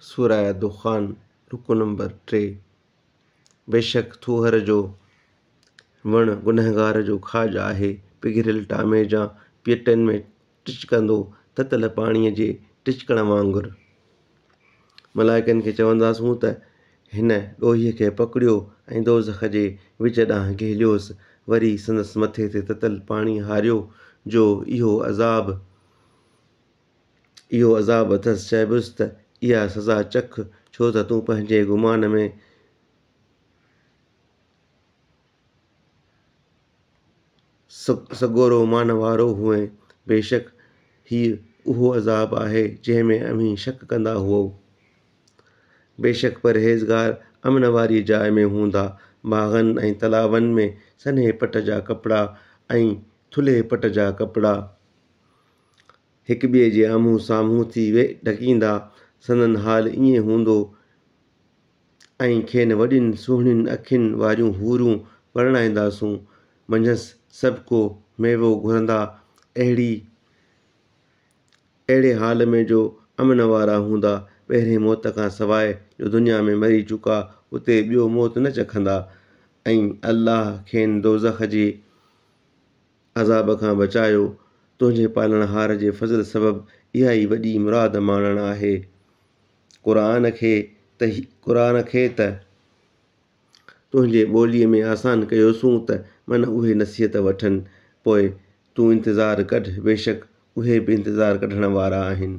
سوره دخان رڪوع نمبر 3. بيشڪ ٿوهر جو وڻ گنهگار جو کاڄ آهي، پگهريل ٽامي جان پيٽن ۾ ٽچڪندو، تتل پاڻيء جي ٽچڪڻ وانگر. ملائڪن کي چونداسون ته هن ڏوهيء کي پڪڙيو ۽ دوزخ جي وچ ڏانهن گهليوس، وري سندس مٿي تي تتل پاڻي هاريو، جو اهو عذاب اهو عذاب اٿس، چئبس ته اها سزا چک، ڇو ته تون پنهنجي گمان ۾ سڳورو مانوارو هئين. بيشڪ هيء اهو عذاب آهي، جنهن ۾ اوهين شڪ ڪندا هئو. بيشڪ پرهيزگار امن واريء جاء ۾ هوندا، باغن ۽ تلاون ۾ سنهي پٽ جا ڪپڙا ۽ ٿلهي پٽ جا ڪپڙا. هڪ ٻئي جي آمهون سامهون ٿي ڍڪيندا، سندن حال ائين هوندو ۽ کين وڏين سهڻين اکين واريون حورون پرڻائينداسون، منجهس سڀڪو ميوو گهرندا، اهڙي اهڙي حال ۾ جو امن وارا هوندا، پهرين موت کان سواء جو دنيا ۾ مري چڪا، اتي ٻيو موت نه چکندا ۽ الله کين دوزخ جي عذاب کان بچايو، تنهنجي پالڻهار جي فضل سبب اها ئي وڏي مراد ماڻڻ آهي. قرآن کي ته قرآن کي ته تنهنجي ٻوليء ۾ آسان ڪيوسون ته من اهي نصيحت وٺن، پوء تون انتظار ڪڍ، بيشڪ اهي به انتظار ڪڍڻ وارا آهن.